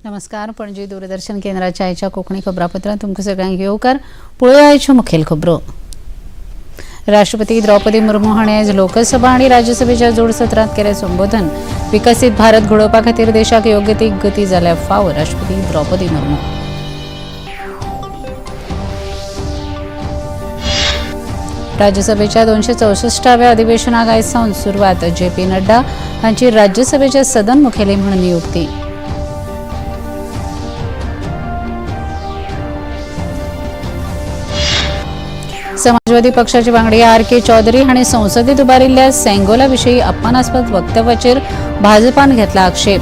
नमस्कार, पणजी दूरदर्शन केंद्राच्या आयच्या कोंकणी खबरापत्रांत तुमकां सगळ्यांक येवकार. पळोवया आयच्यो मुखेल खबरो. राष्ट्रपती द्रौपदी मुर्मू हांणी आयज लोकसभा आनी राज्यसभेच्या जोड सत्रांत केलें संबोधन. विकसीत भारत घडोवपा खातीर देशाक योग्य ती गती जाल्या फावो. राष्ट्रपती द्रौपदी मुर्मू. राज्यसभेच्या 264व्या अधिवेशनाक आयज सावन सुरवात. जे पी नड्डा हांची राज्यसभेच्या सदन मुखेली म्हूण नियुक्ती. समाजवादी पक्षाचे वांगडी आर के चौधरी हांणी संसदेत उबारिल्ल्या सेंगोला विशीं अपमानास्पद वक्तव्याचेर भाजपान घेतला आक्षेप.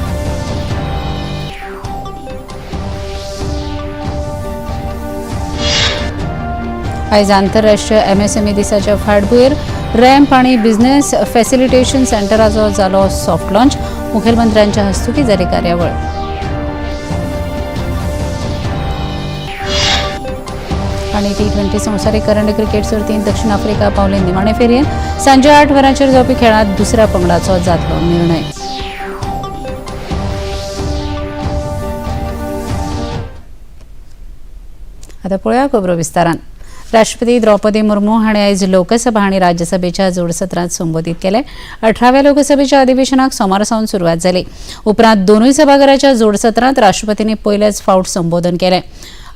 आयज आंतरराष्ट्रीय एमएसएमई दिसाच्या फाटभूंयेर रॅम्प आनी बिझनेस फॅसिलिटेशन सेंटराचो जालो सॉफ्ट लॉन्च. मुखेलमंत्र्यांच्या हस्तुकीं जाली कार्यावळ. आनी टी20 संवसारीक करंड क्रिकेट सर्तींत दक्षिण आफ्रिका पावले निमाणे फेरयेंत. सांजे 8 वरांचेर जावपी खेळांत दुसऱ्या पंगडाचो जातलो निर्णय. आता पळोवया खबरो विस्तारान. राष्ट्रपती द्रौपदी मुर्मू हांणी आयज लोकसभा आनी राज्यसभेच्या जोड सत्रांत संबोधीत केलें. 18व्या लोकसभेच्या अधिवेशनाक सोमार सावन सुरवात जाली. उपरांत दोनूय सभाघराच्या जोड सत्रांत राष्ट्रपतींनी पयलेच फावट संबोधन केलें.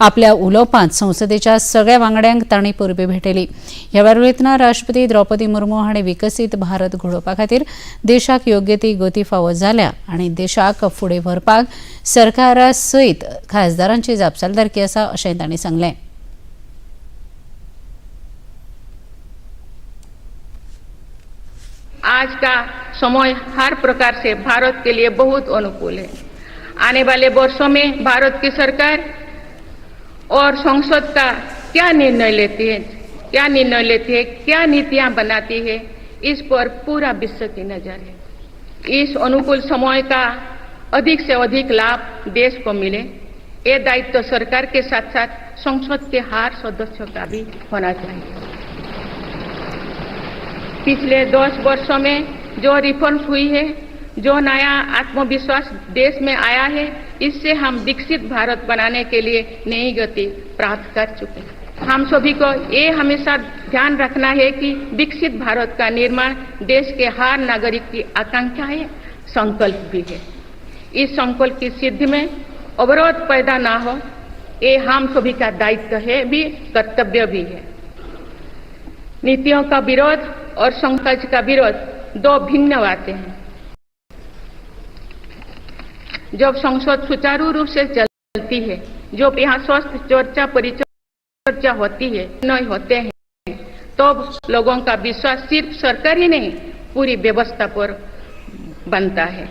आपल्या उलोवपांत संसदेच्या सगळ्या वांगड्यांक तांणी परबी भेटयली. ह्या वेळार उलयतना राष्ट्रपती द्रौपदी मुर्मू हांणी विकसीत भारत घडोवपा खातीर देशाक योग्य ती गती फावो जाल्या आनी देशाक फुडें व्हरपाक सरकारा सयत खासदारांची जापसालदारकी आसा अशें तांणी सांगलें. आज का समय हर प्रकार से भारत के लिए बहुत अनुकूल है। आने वाले वर्षों में भारत की सरकार और संसद का क्या निर्णय लेती है, क्या निर्णय लेती है, क्या नीतियां बनाती है, इस पर पूरा विश्व की नजर है। इस अनुकूल समय का अधिक से अधिक लाभ देश को मिले, ये दायित्व सरकार के साथ साथ संसद के हर सदस्य का भी होना चाहिए। पिछले 10 वर्षों में जो रिफॉर्म्स हुई है, जो नया आत्मविश्वास देश में आया है, इससे हम विकसित भारत बनाने के लिए नई गति प्राप्त कर चुके हैं। हम सभी को ये हमेशा ध्यान रखना है कि विकसित भारत का निर्माण देश के हर नागरिक की आकांक्षा है, संकल्प भी है। इस संकल्प की सिद्धि में अवरोध पैदा ना हो, ये हम सभी का दायित्व है भी, कर्तव्य भी है। नीतियों का विरोध और संकल्प का विरोध दो भिन्न बातें हैं। जब संसद सुचारू रूप से चलती है, जब यहाँ स्वस्थ चर्चा परिचर्चा होती है, निर्णय होते हैं, तब लोगों का विश्वास सिर्फ सरकार ही नहीं, पूरी व्यवस्था पर बनता है।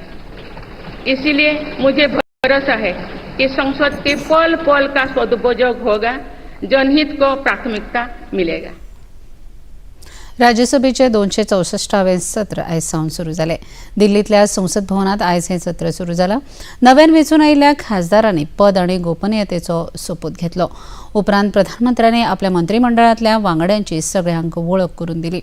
इसीलिए मुझे भरोसा है कि संसद के पल पल का सदुपयोग होगा, जनहित को प्राथमिकता मिलेगा। राज्यसभेचे 264वें सत्र आयज सावन सुरू जालें. दिल्लींतल्या संसद भवनांत आयज हें सत्र सुरू जालां. नव्यान वेंचून आयिल्ल्या खासदारांनी पद आनी गोपनीयतेचो सोपूत घेतलो. उपरांत प्रधानमंत्र्यांनी आपल्या मंत्रिमंडळांतल्या वांगड्यांची सगळ्यांक वळख करून दिली.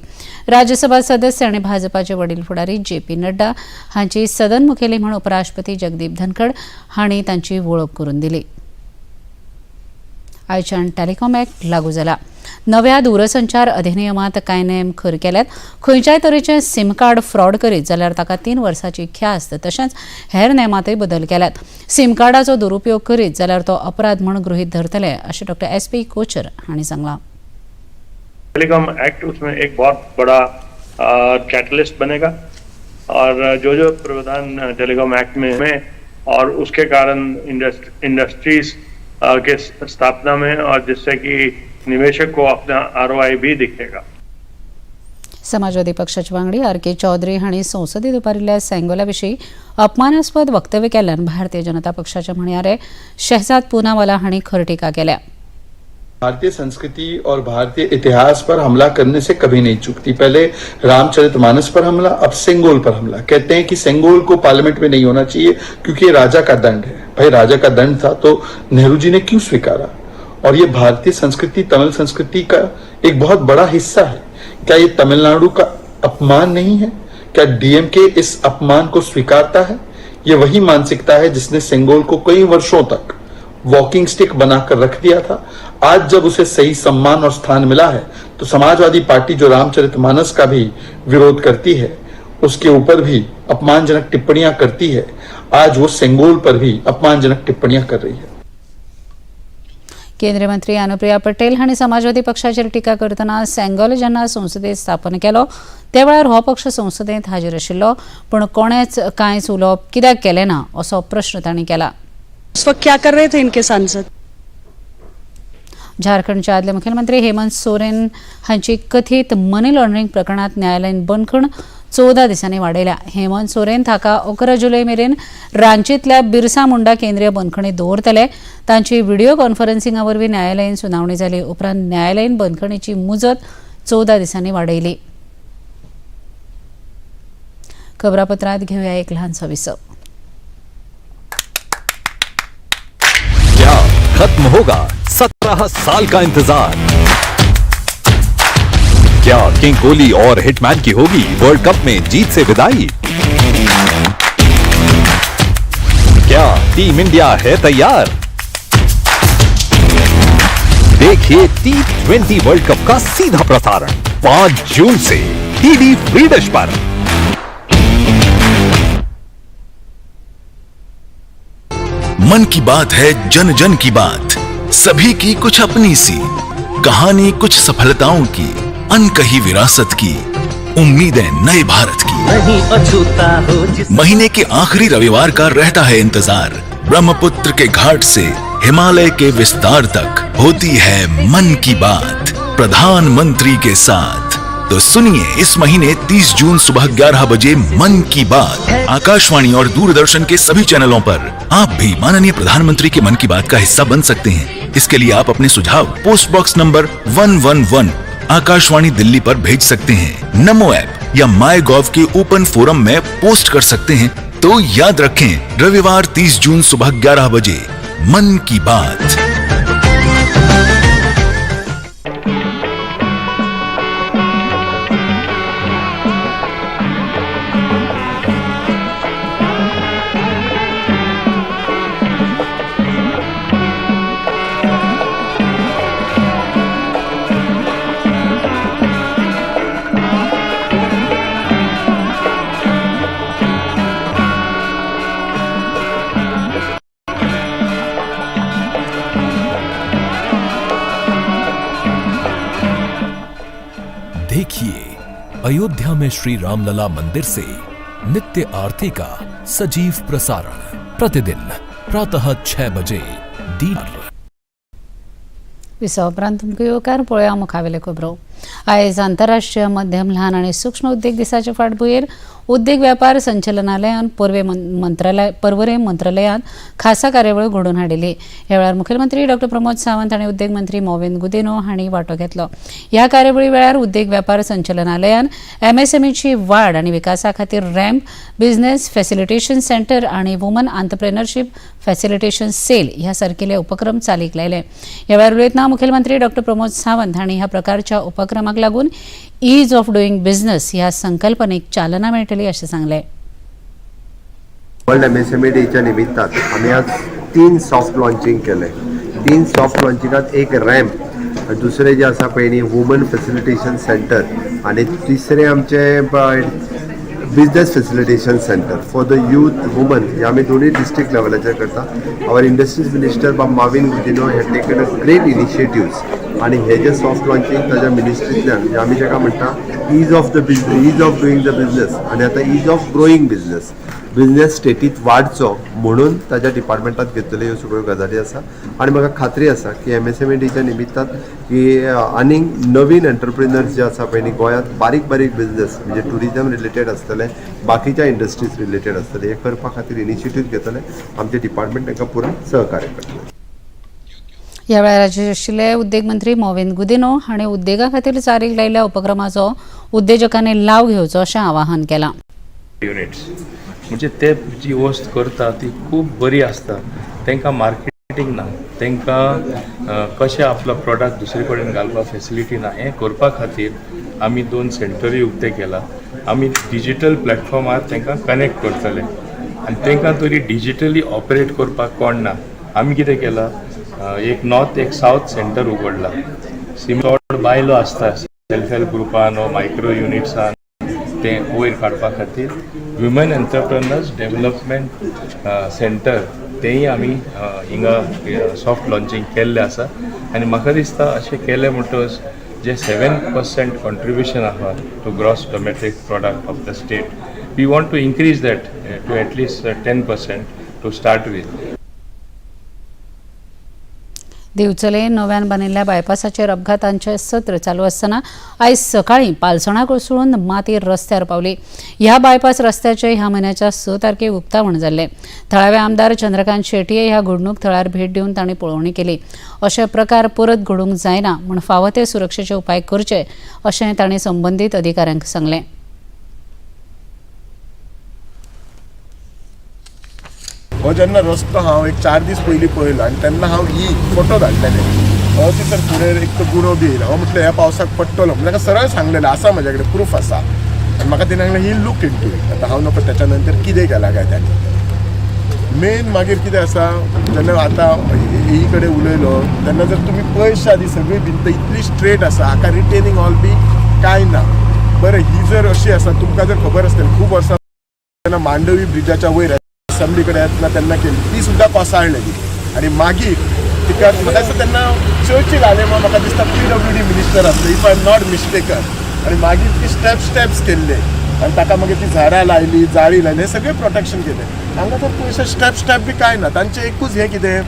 राज्यसभा सदस्य आनी भाजपाचे वडील फुडारी जे पी नड्डा हांची सदन मुखेली म्हूण उपराष्ट्रपती जगदीप धनखड हांणी तांची वळख करून दिली. आयच्यान टेलिकॉम एक्ट लागू जाला. नव्या दूरसंचार अधिनियमांत कांय नेम खर केल्यात. खंयच्याय तरेचें सिम कार्ड फ्रॉड करीत जाल्यार ताका 3 वर्सांची ख्यास्त, तशेंच हेर नेमांतय बदल केल्यात. सिम कार्डाचो दुरुपयोग करीत जाल्यार तो अपराध म्हूण गृहीत धरतले अशें डॉ एस पी कोचर हांणी सांगलां. टेलीकॉम एक्ट उसमें एक बहुत बड़ा कैटलिस्ट बनेगा और जो जो प्रावधान टेलीकॉम एक्ट में और उसके कारण इंडस्ट्रीज के स्थापना में और जिससे कि निवेशक को अपना आरओआई भी दिखेगा। समाजवादी पक्षाचे वांगडी आर के चौधरी हांणी संसदेत उबारिल्ल्या सेंगोला विशीं अपमानास्पद वक्तव्य केल्ल्यान भारतीय जनता पक्षाचे म्हणयारे शहजाद पूनावाला हांणी खर टिका केल्या. भारतीय संस्कृति और भारतीय इतिहास पर हमला करने से कभी नहीं चूकती। पहले रामचरितमानस पर हमला, अब सेंगोल पर हमला। कहते हैं कि सेंगोल को पार्लियामेंट में नहीं होना चाहिए क्योंकि ये राजा का दंड है। भाई, राजा का दंड था तो नेहरू जी ने क्यों स्वीकारा? और ये भारतीय संस्कृति, तमिल संस्कृति का एक बहुत बड़ा हिस्सा है। क्या ये तमिलनाडु का अपमान नहीं है? क्या डीएमके इस अपमान को स्वीकारता है? ये वही मानसिकता है जिसने सेंगोल को कई वर्षों तक वॉकिंग स्टिक बनाकर रख दिया था। आज जब उसे सही सम्मान और स्थान मिला है तो समाजवादी पार्टी, जो रामचरितमानस का भी विरोध करती है, उसके ऊपर भी अपमानजनक टिप्पणियां करती है, आज वो सेंगोल पर भी अपमानजनक टिप्पणियां कर रही है। केंद्रीय मंत्री अनुप्रिया पटेल हांणी समाजवादी पक्षाचेर टिका करतना सेंगोल जेन्ना संसदेत स्थापन केलो त्या वेळार हो पक्ष संसदेत हाजीर आशिल्लो, पूण कोणेच कांयच उलोवप कित्याक केलें ना असो प्रश्न तांणी केला। उस वक्त क्या कर रहे थे इनके सांसद? झारखंडचे आदले मुख्यमंत्री हेमंत सोरेन हांची कथीत मनी लॉन्ड्रिंग प्रकरणात न्यायालयीन बंदखण 14 दिसांनी वाडयल्या। हेमंत सोरेन ताका 11 जुलय मेरेन रांचीतल्या बिरसा मुंडा केंद्रीय बंदखणीत दवरतले। तांची व्हिडिओ कॉन्फरन्सिंगा वरवीं न्यायालयीन सुनावणी जाली। उपरांत न्यायालयीन बंदखणीची मुजत 14 दिसांनी वाडयली। खबरापत्रात घेऊया एक ल्हानसो विसव। क्या खत्म होगा 17 साल का इंतजार? क्या किंग कोहली और हिटमैन की होगी वर्ल्ड कप में जीत से विदाई? क्या टीम इंडिया है तैयार? देखिए T20 world cup का सीधा प्रसारण 5 जून से डीडी फ्री डिश पर। मन की बात है जन जन की बात, सभी की कुछ अपनी सी कहानी, कुछ सफलताओं की, अनकही विरासत की, उम्मीदें नए भारत की। नहीं अछूता हो जिस महीने के आखिरी रविवार का रहता है इंतजार। ब्रह्मपुत्र के घाट से हिमालय के विस्तार तक होती है मन की बात प्रधानमंत्री के साथ। तो सुनिए इस महीने 30 जून सुबह 11 बजे मन की बात, आकाशवाणी और दूरदर्शन के सभी चैनलों पर। आप भी माननीय प्रधानमंत्री के मन की बात का हिस्सा बन सकते हैं। इसके लिए आप अपने सुझाव post box number 111, Akashvani Delhi पर भेज सकते हैं, नमो ऐप या माई गॉव के ओपन फोरम में पोस्ट कर सकते हैं। तो याद रखें, रविवार 30 जून सुबह 11 बजे मन की बात। देखिए अयोध्या में श्री रामलला मंदिर से नित्य आरती का सजीव प्रसारण प्रतिदिन प्रातः 6 बजे डी विसवा उपरांत तुमकां येवकार। पळोवया मुखावेल्यो खबरो। आयज आंतरराष्ट्रीय मध्यम ल्हान आनी सूक्ष्म उद्देग दिसाचे फाटभुंयेर उद्देग वेपार संचलनालयान पर्वरे मंत्रालयांत खासा कार्यावळ घडोवन हाडिल्ली। ह्या वेळार मुखेलमंत्री डॉ प्रमोद सावंत आनी उद्देग मंत्री मॉविन गुदिन्हो हांणी वांटो घेतलो। ह्या कार्यावळी वेळार उद्देग वेपार संचलनालयान एमएसएमईची वाड आनी विकासा खातीर रॅम्प बिझनेस फॅसिलिटेशन सेंटर आनी वुमन आंतरप्रेनरशीप फॅसिलिटेशन सेल ह्या सारकिले उपक्रम चालीक लायले। ह्या वेळार उलयतना मुखेलमंत्री डॉ प्रमोद सावंत हांणी ह्या प्रकारच्या उपक्रमाक लागून ईज ऑफ डुईंग बिझनेस ह्या संकल्पनेक चालना मेळटली अशें सांगलें। वर्ल्ड एमएसएमई डेच्या निमित्तान आमी आज 3 सॉफ्ट लॉन्चिंग केले। 3 सॉफ्ट लॉन्चिंगात एक रॅम्प, दुसरें जे आसा पळय न्ही वुमन फॅसिलिटेशन सेंटर आनी तिसरें आमचें business facilitation centre for the youth women. हे आमी दोनूय डिस्ट्रिक्ट लेवलाचेर करता। Our industries minister बाब Mauvin Godinho had taken a great initiatives आनी हे जे सॉफ्ट लॉन्चिंग ताज्या मिनिस्ट्रींतल्यान, म्हणजे आमी ताका म्हणटा ease of doing the business आनी आतां ease of growing business, business स्टेटीत वाडचो म्हणून ताज्या डिपार्टमेंटात घेतलेल्यो ह्यो सगळ्यो गजाली आसा। आनी म्हाका खात्री आसा की एमएसएमई डीच्या निमित्तान की आनीक नवीन एंटरप्रिनर्स जे आसा पळय न्ही गोंयांत, बारीक बारीक बिझनेस, म्हणजे ट्युरिजम रिलेटेड आसतले, बाकीच्या इंडस्ट्रीज रिलेटेड आसतले, हे करपा खातीर इनिशिएटीव घेतले। आमचें डिपार्टमेंट तांकां पुराय सहकार्य करतलें। ह्या वेळार आशिल्ले उद्देग मंत्री मॉविन गुदिन्हो हांणी उद्देगा खातीर चालीक लायिल्ल्या उपक्रमाचो उद्देजकांनी लाव घेवचो अशें आवाहन केलां। युनिट्स म्हणजे ते जी वस्त करता ती खूब बरी आसता, तांकां मार्केटींग ना, तांकां कशें आपलो प्रोडक्ट दुसरे कडेन घालपाक फेसिलिटी ना। हें करपा खातीर आमी 2 सेंटरूय उक्ते केला। आमी डिजिटल प्लॅटफॉर्मार तांकां कनेक्ट करतले। आनी तांकां तरी डिजिटली ऑपरेट करपाक कोण ना. आमी कितें केलां, एक नॉर्थ एक सावथ सेंटर उगडला. चड बायलो आसता सेल्फ हेल्प ग्रुपान वा मायक्रो युनिट्सान, तें वयर काडपा खातीर वुमेन एंटरप्रेनर्स डेवलपमेंट सेंटर तेंय आमी हिंगा सॉफ्ट लॉन्चिंग केल्लें आसा. आनी म्हाका दिसता अशें केलें म्हणटकच जे 7% कॉन्ट्रिब्युशन आहा to gross domestic product of the state, we want to increase that to at least 10% to start with. Divchale नव्यान बांदिल्ल्या बायपासाचेर अपघातांचे सत्र चालू आसतना आयज सकाळीं पालसणां कोसळून माती रस्त्यार पावली. ह्या बायपास रस्त्याचे ह्या म्हयन्याच्या 6 तारखेक उक्तावण जाल्लें. थळावे आमदार चंद्रकांत शेटये ह्या घडणूक थळार भेट दिवन तांणी पळोवणी केली. अशे प्रकार परत घडूंक जायना म्हूण फावो ते सुरक्षेचे उपाय करचे अशें तांणी संबंदीत अधिकाऱ्यांक सांगलें. हो जेन्ना रस्तो हांव एक 4 दीस पयलीं पळयलो आनी तेन्ना हांव ही फोटो धाडलेले, हो ती सर फुडें एक तो गुणो बी येयला, हांव म्हटलें ह्या पावसाक पडटलो म्हणून ताका सरळ सांगलेलें आसा म्हज्या कडेन प्रूफ आसा. आनी म्हाका तेणें सांगलें ही लूक इन टू it. आतां हांव नको त्याच्या नंतर कितें केलां काय ताणें. मेन मागीर कितें आसा, जेन्ना आतां ही कडेन उलयलो तेन्ना जर तुमी पळयशात ही सगळी भिंत इतली स्ट्रेट आसा, हाका रिटेनिंग हॉल बी कांय ना. बरें, ही जर अशी आसा, तुमकां जर खबर आसतलें खूब वर्सां तेन्ना मांडवी ब्रिजाच्या वयर असेंब्ली कडेन येतना तेन्ना केली, ती सुद्दां कोसळलेली. आनी मागीर तिका म्हाका दिसता तेन्ना चर्चील आले म्हूण म्हाका दिसता PWD minister आसले, if I am not mistaken. आनी मागीर ती स्टेप्स केल्ले आनी ताका मागीर ती झाडां लायली, जाळी लायली, हें सगळें प्रोटेक्शन केलें. हांगा तर पयशे स्टेप बी कांय ना. तांचें एकूच हें कितें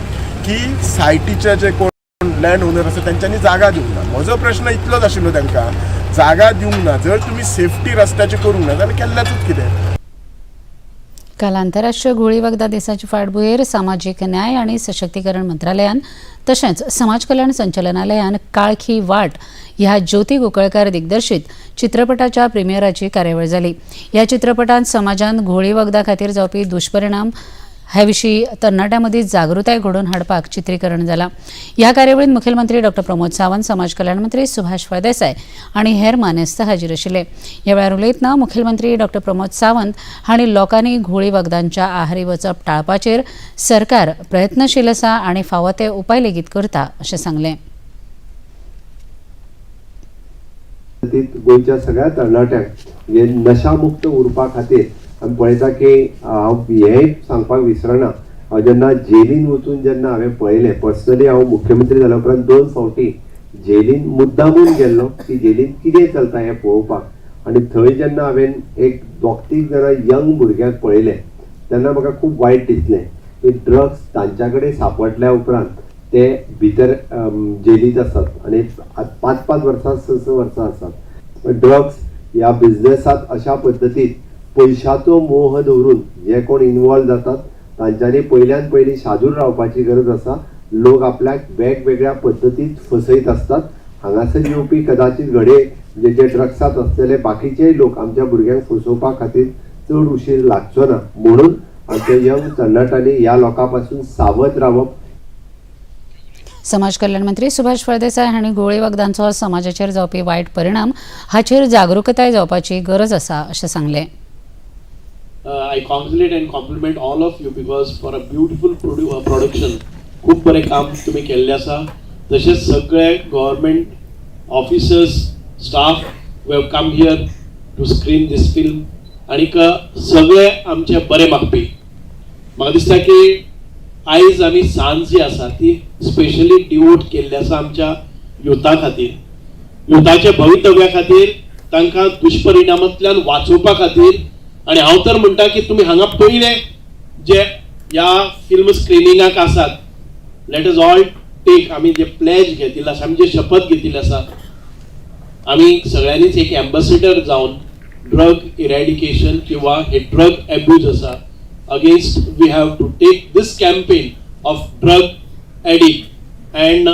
की सायटीचे जे कोण लँड ओनर आसा तेंच्यांनी जागा दिवंक ना. म्हजो प्रश्न इतलोच आशिल्लो तांकां, जागा दिवंक ना जर तुमी सेफ्टी रस्त्याची करूंक ना जाल्यार केल्ल्याचूच कितें. काल आंतरराष्ट्रीय घुंवळी वखदां दिसाचे फाटभुंयेर सामाजीक न्याय आनी सशक्तीकरण मंत्रालयान तशेंच समाज कल्याण संचालनालयान काळखी वाट ह्या ज्योती कुंकळकार दिग्दर्शीत चित्रपटाच्या प्रिमियराची कार्यावळ जाली. ह्या चित्रपटांत समाजान घुंवळी वखदां खातीर जावपी दुश्परिणाम हे विशीं तरणाट्यां मदीं जागृताय घडोवन हाडपाक चित्रीकरण जालां. ह्या कार्यावळींत मुखेलमंत्री डॉक्टर प्रमोद सावंत, समाज कल्याण मंत्री सुभाष फळदेसाय आनी हेर मानेस्त हाजीर आशिल्ले. ह्या वेळार उलयतना मुखेलमंत्री डॉक्टर प्रमोद सावंत हांणी लोकांनी घुंवळी वखदांच्या आहारी वचप टाळपाचेर सरकार प्रयत्नशील आसा आनी फावो ते उपाय लेगीत करता अशें सांगलें. गोंयच्या सगळ्या तरणाट्यांक हे नशामुक्त उरपा खातीर आमी पळयता की हांव हें सांगपाक विसरना, हांव जेन्ना जेलीन वचून जेन्ना हांवें पळयलें पर्सनली, हांव मुख्यमंत्री जाल्या उपरांत 2 फावटी जेलीन मुद्दामून गेल्लो की जेलीन कितें चलता हें पळोवपाक. आनी थंय जेन्ना हांवें एक 2-3 जाणां यंग भुरग्यांक पळयलें तेन्ना म्हाका खूब वायट दिसलें की ड्रग्स तांच्या कडेन सांपडल्या उपरांत ते भितर जेलींत आसात आनी 5-5 वर्सां 6-6 वर्सां आसात. ड्रग्स ह्या बिजनेसांत अशा पद्दतीन पयशाचो मोह दवरून जे कोण इन्वॉल्व जातात तांच्यांनी पयल्यान पयलीं सादूर रावपाची गरज आसा. लोक आपल्याक वेगवेगळ्या पद्दतीत फसयत आसतात. हांगासर येवपी कदाचित घडये जे जे ड्रग्सांत आसलेले बाकीचेय लोक आमच्या भुरग्यांक फसोवपा खातीर चड उशीर लागचो ना, म्हणून आमच्या यंग तरणाट्यांनी ह्या लोकां पासून सावध रावप. समाज कल्याण मंत्री सुभाष फळदेसाय हांणी घुंवळी वखदांचो समाजाचेर जावपी वायट परिणाम हाचेर जागृताय जावपाची गरज आसा अशें सांगलें. I congratulate and compliment all of you because for a beautiful production, खूब बरें काम तुमी केल्लें आसा. तशेंच सगळे government officers, staff who have come here to screen this film आनीक सगळे आमचे बरें मागपी. म्हाका दिसता की आयज आमी सांज जी आसा ती स्पेशली डिवोट केल्ली आसा आमच्या युथा खातीर, युथाच्या भवितव्या खातीर, तांकां दुश्परिणामांतल्यान वाचोवपा खातीर. आनी हांव तर म्हणटा की तुमी हांगा पयले जे ह्या फिल्म स्क्रिनिंगाक आसात, let us all take, आमी जे प्लेज घेतिल्ले आसा, आमी जे शपथ घेतिल्ले आसा, आमी सगळ्यांनीच एक एम्बेसिडर जावन ड्रग इरेडिकेशन किंवा हे ड्रग एब्यूज आसा against we have to take this campaign of drug addict and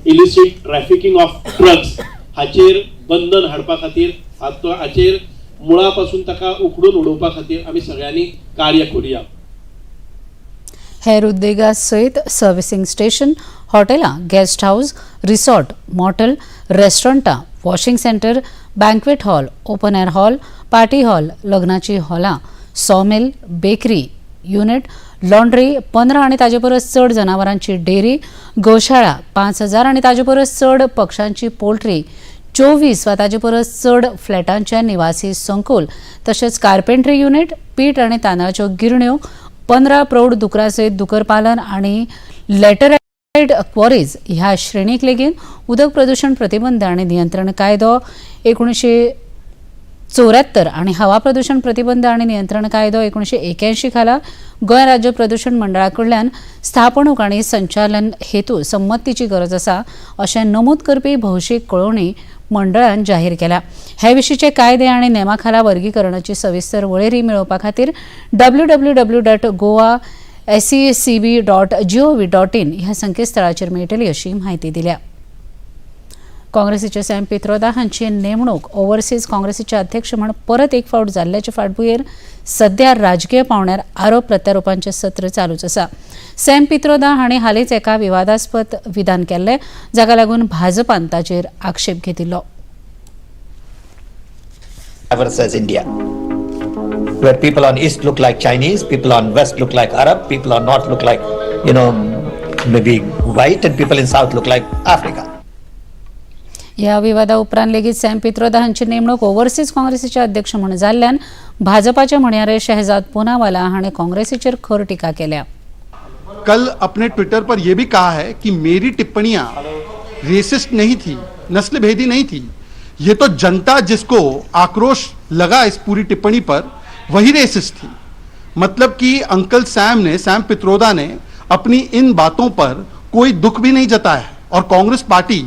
illicit trafficking of drugs हाचेर बंधन हाडपा खातीर, हाचेर मुळा पासून ताका उखडून उडोवपा खातीर आमी सगळ्यांनी कार्य करुया. हेर उद्देगा सयत सर्व्हिसिंग स्टेशन, हॉटेलां, गेस्ट हावस, रिसॉर्ट, मॉटेल, रेस्टॉरंटां, washing centre, banquet hall, open air hall, party hall, लग्नाची हॉलां, सॉमिल, बेकरी, युनिट, लॉन्ड्री, 15 आनी ताजे परस चड जनावरांची डेअरी, गोशाळा, 5,000 आनी ताजे परस चड पक्षांची पोल्ट्री, 24 वा ताजे परस चड फ्लॅटांचे निवासी संकुल, तशेंच कार्पेंट्री युनिट, पीठ आनी तांदळाच्यो गिरण्यो, 15 प्रौढ दुकरा सयत दुकर पालन आनी लॅटरायट क्वॉरीज ह्या श्रेणीक लेगीत उदक प्रदूशण प्रतिबंध आनी नियंत्रण कायदो 1974 आनी हवा प्रदूशण प्रतिबंध आनी नियंत्रण कायदो 1981 खाला गोंय राज्य प्रदूशण मंडळा कडल्यान स्थापणूक आनी संचालन हेतू संमतीची गरज आसा अशें नमूद करपी भौशीक कळोवणी मंडळान जाहीर केल्या. हे विशींचे कायदे आनी नेमा खाला वर्गीकरणाची सविस्तर वळेरी मेळोवपा खातीर www.goasecb.gov.in ह्या संकेतस्थळाचेर मेळटली अशी म्हायती दिल्या. काँग्रेसीचे सॅम पित्रोदा हांची नेमणूक ओव्हरसीज काँग्रेसीचे अध्यक्ष म्हूण परत एक फावट जाल्ल्याचे फाटभुंयेर सध्या राजकीय पावंड्यार आरोप प्रत्यारोपांचे सत्र चालूच आसा. सॅम पित्रोदा हांणी हालींच एका विवादास्पद विधान केल्लें, जाका लागून भाजपान ताचेर आक्षेप घेतिल्लो. As India, where people on east look like Chinese, people on west look like Arab, people on north look like, you know, maybe white, and people in south look like Africa. ह्या विवादा उपरांत लेगीत sem Pitroda हांची नेमणूक overseas काँग्रेसीचे अध्यक्ष म्हूण जाल्ल्यान भाजपाचे म्हणयारे शहजाद पुनावाला हाणें काँग्रेसीचेर खर टिका केल्या. कल अपने ट्विटर पर यह भी कहा है कि मेरी टिप्पणियां रेसिस्ट नहीं थी, नस्ल भेदी नहीं थी, ये तो जनता जिसको आक्रोश लगा इस पूरी टिप्पणी पर वही रेसिस्ट थी. मतलब कि अंकल सैम ने, सैम पित्रोदा ने अपनी इन बातों पर कोई दुख भी नहीं जताया और कांग्रेस पार्टी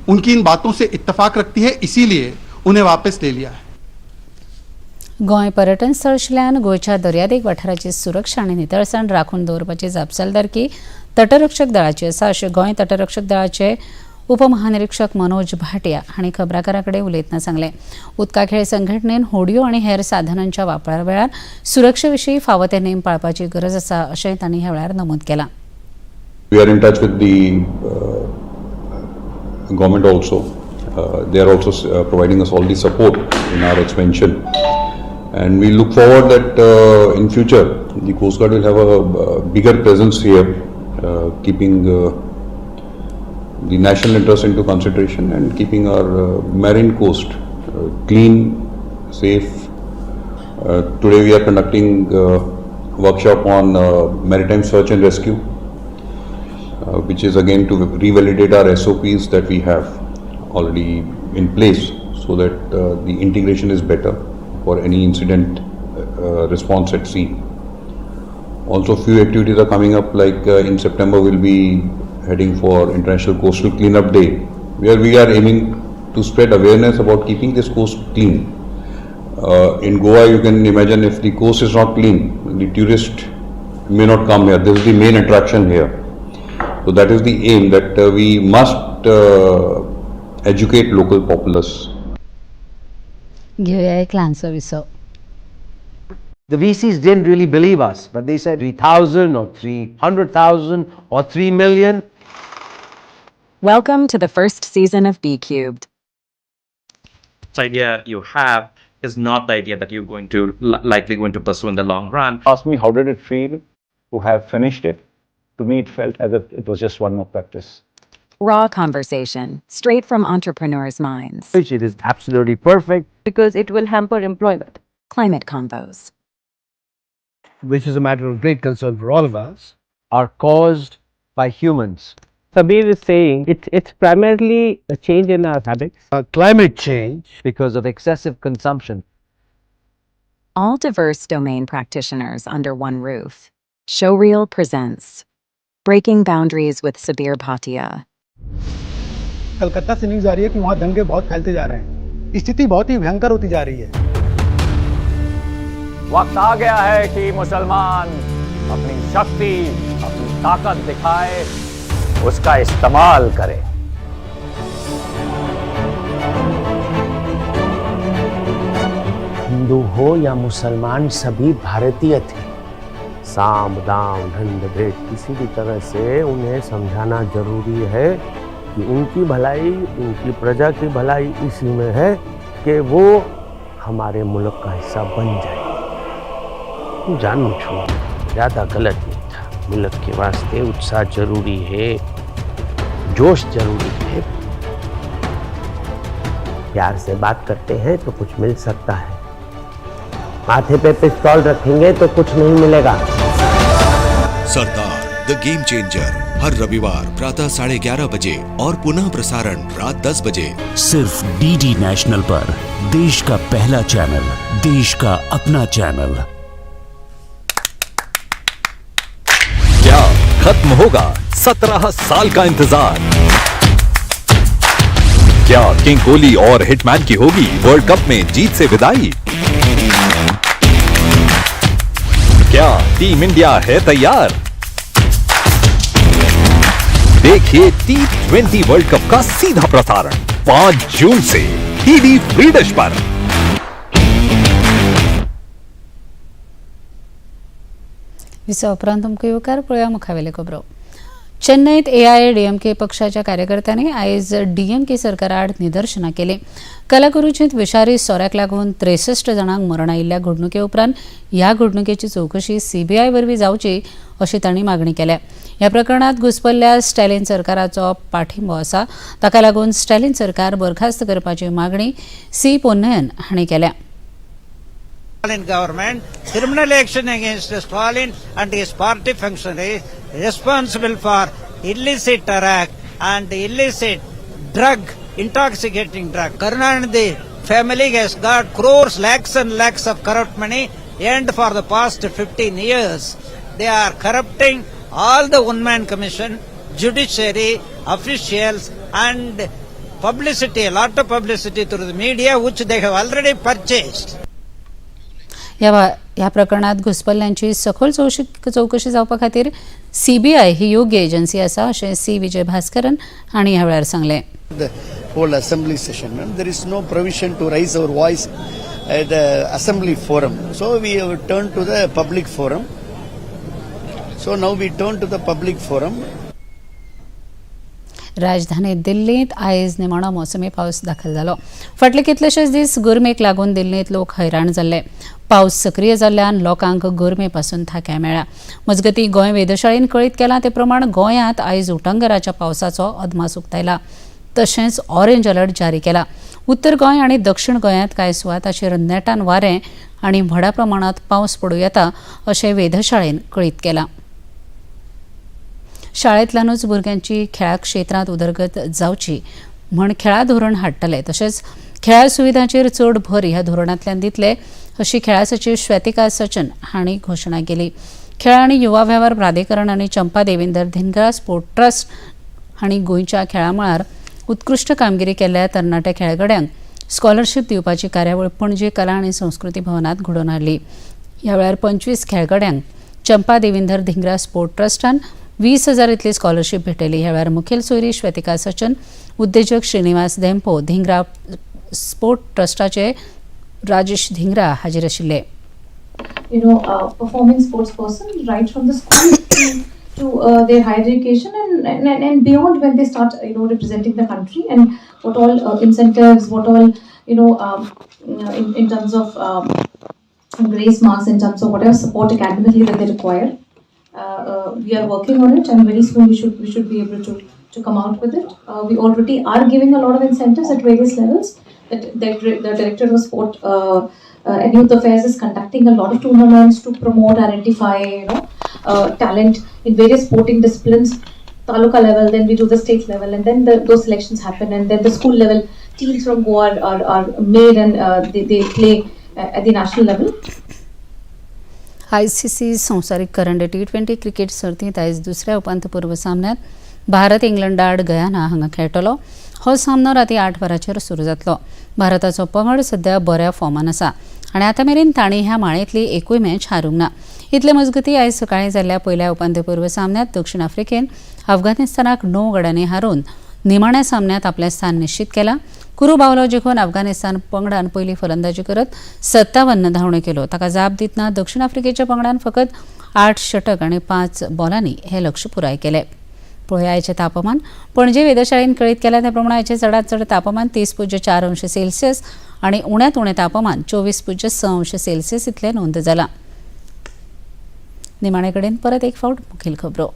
उनकी इन बातों से इत्तेफाक रखती है, इसीलिए उन्हें वापस ले लिया है. गोंय पर्यटन स्थळ आशिल्ल्यान गोंयच्या दर्यादेग वाठाराची सुरक्षा आनी नितळसाण राखून दवरपाची जापसालदारकी तटरक्षक दळाची आसा अशें गोंय तटरक्षक दळाचे उपमहानिरीक्षक मनोज भाटिया हांणी खबराकारां कडेन उलयतना सांगलें. उदका खेळ संघटनेन होडयो आनी हेर साधनांच्या वापरा वेळार सुरक्षे विशीं फावो ते नेम पाळपाची गरज आसा अशें तांणी ह्या वेळार नमूद केलां. We are in touch with the government also. They are also providing us all the support in our expansion, and we look forward that in future the Coast Guard will have a bigger presence here, keeping the national interest into consideration and keeping our marine coast clean, safe. Today we are conducting workshop on maritime search and rescue, which is again to revalidate our SOPs that we have already in place, so that the integration is better for any incident response at sea. Also, few activities are coming up, like in September we'll be heading for International Coastal Cleanup Day, where we are aiming to spread awareness about keeping this coast clean. In Goa, you can imagine if the coast is not clean, the tourist may not come here. This is the main attraction here. So that is the aim, that we must educate local populace. घेऊया एक ल्हानसो विसव. The VCs didn't really believe us, but they said 3,000 or 300,000 or 3 million. Welcome to the first season of B Cubed. This idea you have is not the idea that you're going to likely going to pursue in the long run. Ask me, how did it feel to have finished it? To me, it felt as if it was just one more practice. Raw conversation, straight from entrepreneurs' minds. Which it is absolutely perfect. Because it will hamper employment. Climate combos, which is a matter of great concern for all of us, are caused by humans. Sabir is saying it's primarily a change in our habits. Climate change. Because of excessive consumption. All diverse domain practitioners under one roof. Showreel presents Breaking Boundaries with Sabir Bhatia. Calcutta से news आ रही है कि वहाँ दंगे बहुत फैलते जा रहे हैं, स्थिति बहुत ही भयंकर होती जा रही है। वक्त आ गया है कि मुसलमान अपनी शक्ति, अपनी ताकत दिखाए, उसका इस्तेमाल करे। हिंदू हो या मुसलमान, सभी भारतीय थे। साम दाम दंड भेद किसी भी तरह से उन्हें समझाना जरूरी है कि उनकी भलाई, उनकी प्रजा की भलाई इसी में है कि वो हमारे मुल्क का हिस्सा बन जाए। જાણું છું। ज़्यादा गलत नहीं था। मुल्क के वास्ते उत्साह जरूरी है, जोश जरूरी है। प्यार से बात करते हैं तो कुछ मिल सकता है, माथे पे पिस्तौल रखेंगे तो कुछ नहीं मिलेगा। सरदार the game changer हर रविवार प्रातः 11:30 बजे और पुनः प्रसारण रात 10 बजे सिर्फ डीडी नेशनल पर, देश का पहला चैनल, देश का अपना चैनल। क्या खत्म होगा 17 साल का इंतजार? क्या किंग कोहली और हिटमैन की होगी वर्ल्ड कप में जीत से विदाई? क्या टीम इंडिया है तैयार? देखिए T20 world cup का सीधा प्रसारण 5 जून से डीडी फ्री डिश पर। विसा उपरांत तुमकां येवकार. पळोवया मुखावेले खबरो. चेन्नईत एआयएडीएमके पक्षाच्या कार्यकर्त्यांनी आयज डीएमके सरकाराआड निदर्शनां केली. कलाकुरुचींत विशारी सोऱ्याक लागून 63 जाणांक मरण आयिल्ल्या घडणुके उपरांत ह्या घडणुकेची चवकशी सीबीआय वरवीं जावची अशी तांणी मागणी केल्या. ह्या प्रकरणांत घुसपल्ल्या स्टॅलिन सरकाराचो पाठिंबो आसा, ताका लागून स्टॅलिन सरकार बरखास्त करपाची मागणी सी पोन्नयन हांणी केल्या. Stalin government, criminal action against Stalin and his party functionaries responsible for illicit arrack and illicit drug, intoxicating drug. Karunanidhi family has got crores, lakhs and lakhs of corrupt money, and for the past 15 years they are corrupting all the one-man commission, judiciary, officials and publicity, a lot of publicity through the media which they have already purchased. ह्या प्रकरणात घुसपल्ल्यांची सखोल चवकशी जावपा खातीर CBI ही योग्य agency आसा अशें C Vijay Bhaskaran हांणी ह्या वेळार सांगलें. The whole assembly session, ma'am, there is no provision to raise our voice at the assembly forum. So we have turned to the public forum. So now we turn to the public forum. राजधानी दिल्लींत आयज निमाणो मोसमी पावस दाखल जालो. फाटले कितलेशेच दीस गरमेक लागून दिल्लींत लोक हैराण जाल्ले. पावस सक्रीय जाल्ल्यान लोकांक गरमे पासून थाकाय मेळ्ळा. मजगतीं गोंय वेधशाळेन कळीत केलां ते प्रमाण गोंयांत आयज उटंगराच्या पावसाचो अदमास उक्तायला. तशेंच ऑरेंज अलर्ट जारी केला. उत्तर गोंय आनी दक्षिण गोंयांत कांय सुवातांचेर नेटान वारें आनी व्हडा प्रमाणांत पावस पडूं येता अशें वेधशाळेन कळीत केलां. शाळेंतल्यानूच भुरग्यांची खेळा क्षेत्रांत उदरगत जावची म्हण खेळा धोरण हाडटले, तशेंच खेळा सुविधांचेर चड भर ह्या धोरणांतल्यान दितले अशी खेळा सचीव श्वेतिका सचन हांणी घोशणा केली. खेळ आनी युवा वेव्हार प्राधिकरण आनी चंपा देविंदर धिंग्रा स्पोर्ट ट्रस्ट हांणी गोंयच्या खेळा मळार उत्कृश्ट कामगिरी केल्ल्या तरणाट्या खेळगड्यांक स्कॉलरशीप दिवपाची कार्यावळ पणजे कला आनी संस्कृती भवनांत घडोवन हाडली. ह्या वेळार 25 खेळगड्यांक चंपा देविंदर धिंग्रा स्पोर्ट ट्रस्टान 20,000 इतली स्कॉलरशीप भेटयली. ह्या वेळार मुखेल सोयरी श्वेतिका सचन, उद्देजक श्रीनिवास धेंपो, धिंग्रा स्पोर्ट ट्रस्टाचे राजेश धिंग्रा हाजीर आशिल्ले. You know, performing sports person right from the school to their higher education and beyond when they start, you know, representing the country, and what all incentives, what all, you know, in terms of grace marks, in terms of whatever support academically that they require. We are working on it, and very soon we should be able to come out with it. We already are giving a lot of incentives at various levels. That the Director of Sport and Youth Affairs is conducting a lot of tournaments to promote, identify, you know, talent in various sporting disciplines. Taluka level, then we do the state level, and then those selections happen, and then the school level teams from Goa are made, and they play at the national level. ICC संवसारीक करंड T20 cricket सर्तींत आयज दुसऱ्या उपांत्यपूर्व सामन्यांत Bharat इंग्लंडाआड Guyana हांगा खेळटलो. हो सामनो राती 8 वरांचेर सुरू जातलो. भारताचो पंगड सध्या बऱ्या फॉर्मान आसा आनी आतां मेरेन तांणी ह्या माळेंतली एकूय मॅच हारूंक ना. इतले मजगतीं आयज सकाळीं जाल्ल्या पयल्या उपांत्यपूर्व सामन्यांत दक्षिण आफ्रिकेन अफगाणिस्तानाक 9 गड्यांनी हारोवन निमाण्या सामन्यांत आपलें स्थान निश्चित केलां. कुरू बावलो जिखून अफगाणिस्तान पंगडान पयली फलंदाजी करत 57 धांवड्यो केल्यो. ताका जाप दितना दक्षिण आफ्रिकेच्या पंगडान फकत 8 षटक आनी 5 बॉलांनी हें लक्ष पुराय केलें. पळोवया आयचें तापमान. पणजे वेधशाळेन कळीत केलां त्या प्रमाण आयचें चडांत चड तापमान 30.4 अंश सेल्सियस आनी उण्यांत उणें तापमान 24.6 अंश सेल्सियस इतलें नोंद जालां. निमाणे कडेन परत एक फावट मुखेल खबरो.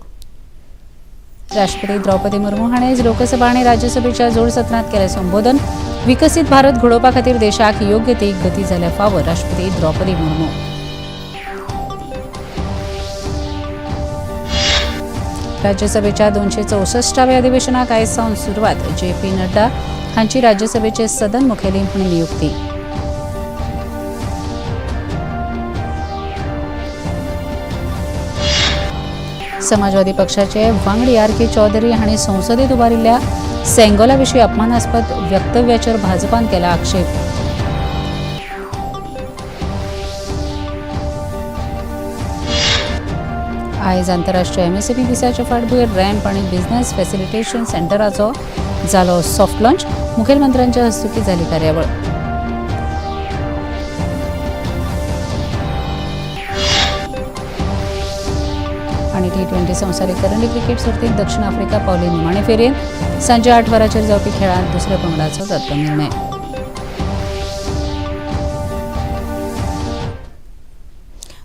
राष्ट्रपती द्रौपदी मुर्मू हांणी आयज लोकसभा आनी राज्यसभेच्या जोड सत्रांत केलें संबोधन. विकसीत भारत घडोवपा खातीर देशाक योग्य ती गती जाल्या फावो. राष्ट्रपती द्रौपदी मुर्मू. राज्यसभेच्या 264व्या अधिवेशनाक आयज सावन सुरवात. जे पी नड्डा हांची राज्यसभेचे सदन मुखेली म्हूण नियुक्ती. समाजवादी पक्षाचे वांगडी आर के चौधरी हांणी संसदेत उबारिल्ल्या सेंगोला विशीं अपमानास्पद वक्तव्याचेर भाजपान केला आक्षेप. आयज आंतरराष्ट्रीय एमएसएमई दिसाच्या फाटभूंयेर रॅम्प आनी बिझनेस फॅसिलिटेशन सेंटराचो जालो सॉफ्ट लॉन्च. मुखेलमंत्र्यांच्या हस्तुकीं जाली कार्यावळ. आनी T20 संवसारीक करंडी क्रिकेट सर्तींत दक्षिण आफ्रिका पावली निमाणे फेरयेंत. सांजे 8 वरांचेर जावपी खेळांत दुसऱ्या पंगडाचो जातलो निर्णय.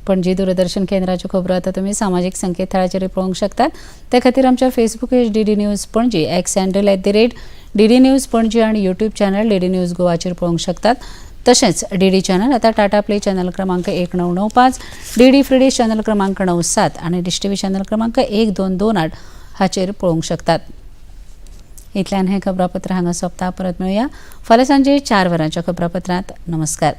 पणजी दूरदर्शन केंद्राच्यो खबरो आतां तुमी सामाजीक संकेतथळाचेर पळोवंक शकतात. ते खातीर आमच्या Facebook page DD news Panaji, X handle @DD news Panaji आनी यूट्यूब चॅनल डीडी न्यूज गोवाचेर पळोवंक शकतात. तशेंच डीडी चॅनल आतां टाटा प्ले चॅनल क्रमांक 1995, डीडी फ्री डिश चॅनल क्रमांक 97 आनी डिश टीव्ही चॅनल क्रमांक 1228 हाचेर पळोवंक शकतात. इतल्यान हें खबरापत्र हांगा सोंपता. परत मेळुया फाल्यां सांजे 4 वरांच्या खबरापत्रांत. नमस्कार.